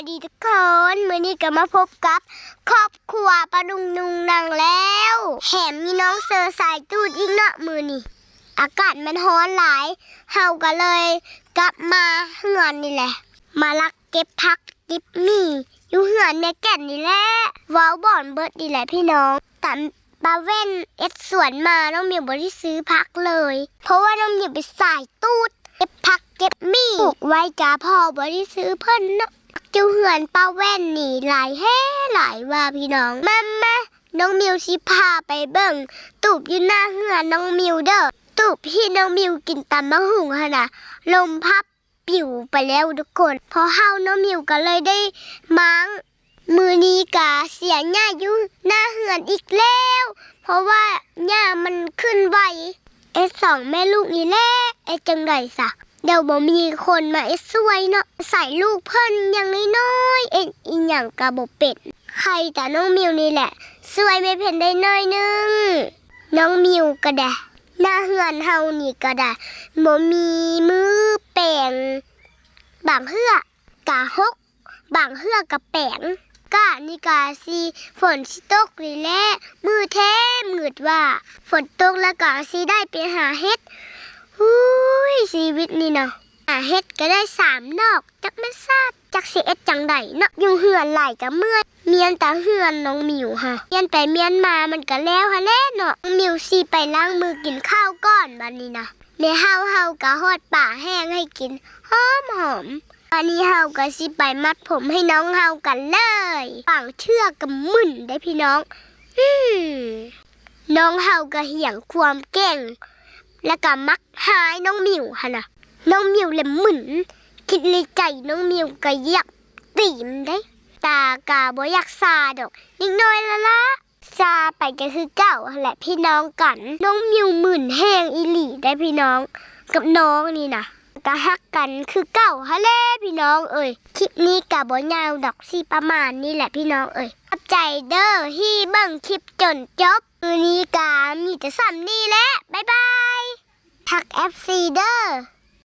ສະບາຍດີທຸກຄົນ, ມື້ນີ້ກໍມາພົບກັບຄອບຄົວປ້າລຸງນຸ່ງນັ່ງແລ້ວ, ແຖມມີນ້ອງເຊີສາຍຕູດອີກເນາະມື້ນີ້. ອາກາດມັນຮ້ອນຫຼາຍ, ເຮົາກໍເລີຍກັບມາເຮືອນນີ້ແຫຼະ, ມາລັກເກັບຜັກເກັບໝີ່ຢູ່ເຮືອນແມ່ແກ່ນນີ້ແຫຼະ. ເວົ້າບ່ອນເບິດນີ້ແຫຼະພີ່ນ້ອງ, ຕາມ ປ້າແວ່ນເຮັດສວນມາ, ນ້ອງມິວບໍ່ໄດ້ຊື້ຜັກເລີຍ ເພາະວ່ານ້ອງມິວເປັນສາຍຕູດເກັບຜັກເກັບໝີ່ ປູກໄວ້ກະພໍ, ບໍ່ໄດ້ຊື້ເພິ່ນເນາະ. ຢູ່ເຮືອນປ້າແວ່ນນີ້ຫຼາຍແຮງຫຼາຍວ່າພີ່ນ້ອງ. ມາ ມາ ນ້ອງມິວຊິພາໄປເບິ່ງຕູບຢູ່ໜ້າເຮືອນນ້ອງມິວເດີ້, ຕູບທີ່ນ້ອງມິວກິນຕຳບັກຫຸ່ງຫັ້ນນະ, ລົມພັດ ປິວໄປແລ້ວທຸກຄົນ. ພໍເຮົານ້ອງມິວກໍເລີຍໄດ້ມ້າງ, ມື້ນີ້ກະເສຍຫຍ້າຢູ່ໜ້າເຮືອນອີກແລ້ວ ເພາະວ່າຫຍ້າມັນຂຶ້ນໄວ. ເຮັດສອງແມ່ລູກນີ້ແຫຼະ, ເຮັດຈັ່ງໃດຊະ, ດຽວບໍ່ມີຄົນມາເຮັດຊ່ວຍເນາະ. ໃສ່ລູກເພິ່ນຍັງນ້ອຍໆ ເຮັດອີ່ຫຍັງກະບໍ່ເປັນ. ໄຄແຕ່ນ້ອງມິວນີ້ແຫຼະ ຊ່ວຍແມ່ເພັນໄດ້ໜ້ອຍໜຶ່ງ. ນ້ອງມິວກໍໄດ້, ໜ້າເຮືອນເຮົານີ້ກໍໄດ້ ບໍ່ມີມືແປງ, ບາງເທື່ອກະຫົກ, ບາງເທື່ອກະແປງ. ກະນີ້ກະຊິຝົນຊິຕົກນີ້ແຫຼະ, ມືດແທ້ມືດວ່າ. ຝົນຕົກແລ້ວກະຊິໄດ້ໄປຫາເຫັດ. ຫູຍ ຊີວິດນີ້ເນາະ, ຫາເຫັດກໍໄດ້ສາມດອກ, ຈັກແມ່ນຊາດ ຈັກຊິເຮັດຈັ່ງໃດເນາະ. ຢູ່ເຮືອນຫຼາຍກະເມື່ອຍ, ມ້ຽນແຕ່ເຮືອນນ້ອງມິວຫັ້ນ, ມ້ຽນໄປມ້ຽນມາມັນກະແລ້ວຫັ້ນແຫຼະເນາະ. ນ້ອງມິວຊິໄປລ້າງມືກິນເຂົ້າກ່ອນບາດນີ້ນະ. ແມ່ເຮົາເຮົາກະຮອດປາແຫ້ງໃຫ້ກິນຫອມໆ. ບາດນີ້ເຮົາກະຊິໄປມັດຜົມໃຫ້ນ້ອງເຮົາກັນເລີຍ. ບາງເທື່ອກະມຶນເດ້ພີ່ນ້ອງ. ອືມ ນ້ອງເຮົາກະຫຽງຄວາມເກັ່ງ ແລ້ວກະມັກຮ້າຍນ້ອງມິວຫັ້ນນະ. ນ້ອງມິວລະມຶນ, ຄິດໃນໃຈນ້ອງມິວກະຢາກຕີມເດ້. ຕາກະບໍ່ຢາກຊາດອກ, ນິດໜ້ອຍລະລະ. ຊາໄປກໍຄືເກົ່າຫັ້ນແຫຼະພີ່ນ້ອງກັນ. ນ້ອງມິວມຶນແຮງອີ່ຫຼີໄດ໋ພີ່ນ້ອງ, ກັບນ້ອງນີ້ນະ ກໍຮັກກັນຄືເກົ່າຫັ້ນແຫຼະພີ່ນ້ອງເອີຍ. ຄລິບນີ້ກໍບໍ່ຍາວດອກ, ຊິປະມານນີ້ແຫຼະພີ່ນ້ອງເອີຍ. ຂອບໃຈເດີທີ່ເບິ່ງຄລິບຈົນຈົບ. ມື້ນີ້ກໍມີແຕ່ສ່ຳນີ້ແຫຼະ, ບາຍບາຍ. ທັກເອັຟຊີເດີ.